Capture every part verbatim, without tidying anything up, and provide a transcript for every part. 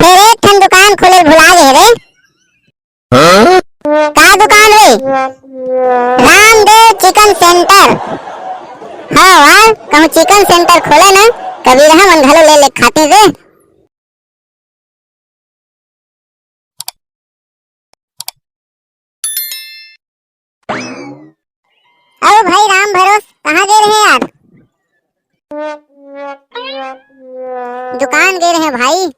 फेर एक ठन दुकान खोले भुला गे रे। का दुकान रे? Ramdev chicken centre. हाँ यार, कहूँ चिकन सेंटर खोले ना, कबीरहा मन घलो ले ले खातिर रे। अरे भाई राम भरोस, कहाँ गे रहे यार? दुकान गे रहे भाई।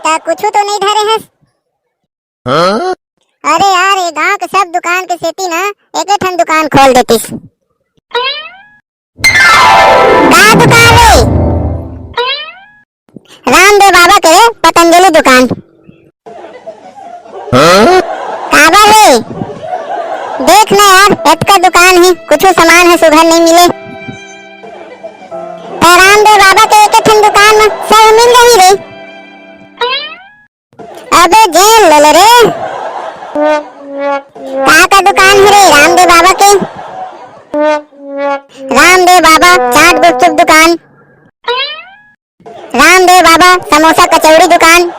त कुछु तो नहीं धरे हस? हाँ? अरे यार, ये गांव के सब दुकान के सेती ना एके ठन दुकान खोल देतिस। का दुकान रे? रामदेव बाबा के रे, पतंजलि दुकान। हाँ? काबर रे? देख ना यार, एतका दुकान हे, कुछु सामान ह सुघर नहीं मिले। त रामदेव बाबा के एक ठन दुकान म सब मिल जाही रे। अबे जेल ले ले रे। का का दुकान हे रे रामदेव बाबा के? रामदेव बाबा चाट गुपचुप दुकान, रामदेव बाबा समोसा कचौड़ी दुकान,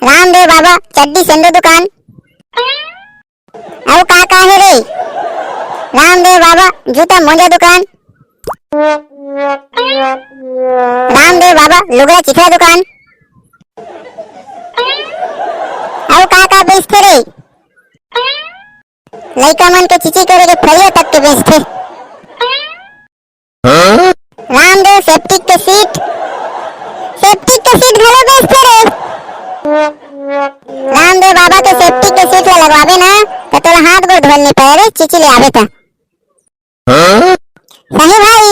रामदेव बाबा चड्डी सेंदो दुकान। अउ का का हे रे? रामदेव बाबा जूता मोजा दुकान, रामदेव बाबा लुगड़ा चिथड़ा दुकान। अउ का का बेचथे रे? लइका मन के चिची करे के फरिया तक के बेचथे। रामदेव सेप्टिक के सीट, सेप्टिक के सीट घलो बेचथे रे। रामदेव बाबा के सेप्टिक के सीट ला लगवाबे ना, त तोला हाथ गोड़ धोल नहीं पड़े रे, चिची ले आबे त। सही भाई।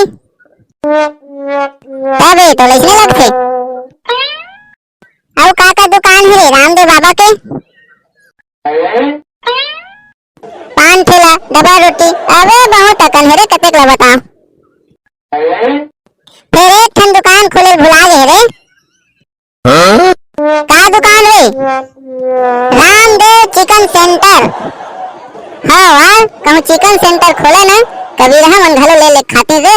तबे तो लइसने लगथे। अउ का का दुकान हे रे रामदेव बाबा के? पान ठेला, डबा रोटी, अबे बहुत अकन हे रे, कतेक ला बताओ। फेर एक ठन दुकान खोले भुला गे रे। का दुकान रे? Ramdev chicken centre. हाँ, हाँ, कहूँ चिकन सेंटर खोले ना, कबीरहा मन घलो ले ले खातिर रे।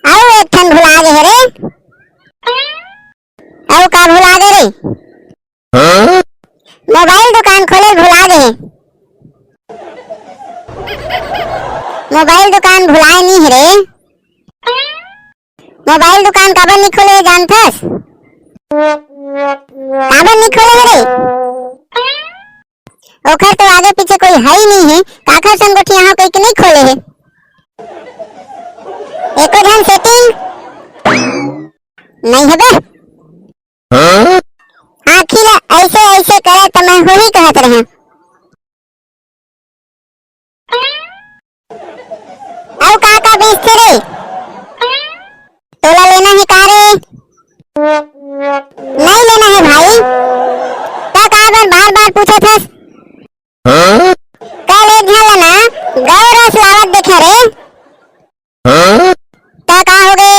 अउ एक ठन भुला गे हे रे। अउ का भुला गे रे? मोबाइल दुकान खोले भुला गे हे। मोबाइल दुकान भुलाए नी हे रे। मोबाइल दुकान काबर नी खोले हे जानथस? काबर नी खोले हे रे? ओखर तो आगे पीछे कोई है ही नहीं है, काखर संग गोठियाहूं कहिके नहीं खोले हे। एको झन सेटिंग नहीं हबे। आँखी ला ऐसे ऐसे करे त मैं होही कहत रहे। अउ का का बेचथे रे? तोला लेना हे का रे? नहीं लेना हे भाई। त काबर बार बार पूछत हस? कल एक झन ला ना गौ रस लावत देखे रे। त का हो गे?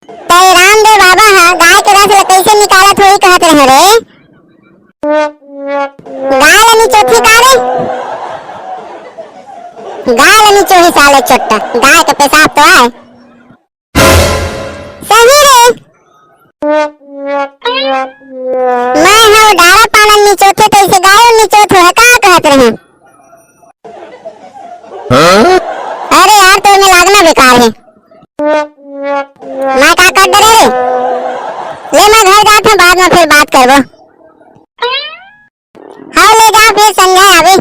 त ए रामदेव बाबा ह गाय के रस ला कइसे निकालत होही कहत रहे रे। गाय ला निचोथे का रे? गाय ला निचोही साले चोट्टा, गाय के पेशाब तो आय। सही रे। मैं ह डारा पालन निचोथे तइसे गायो निचोत होहे का कहत रहे। अरे यार, तोर में लागना बेकार हे। मैं का कर डरे रे? ले, मैं घर जात हूँ, बाद में फिर बात करबो। हाँ, ले जा, फिर संजय आवे।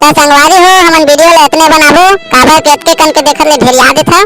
त संगवारी हो, हमन वीडियो ले इतने बनाबो, काबर के अतके कन के देखत ले ढेरिया देथव।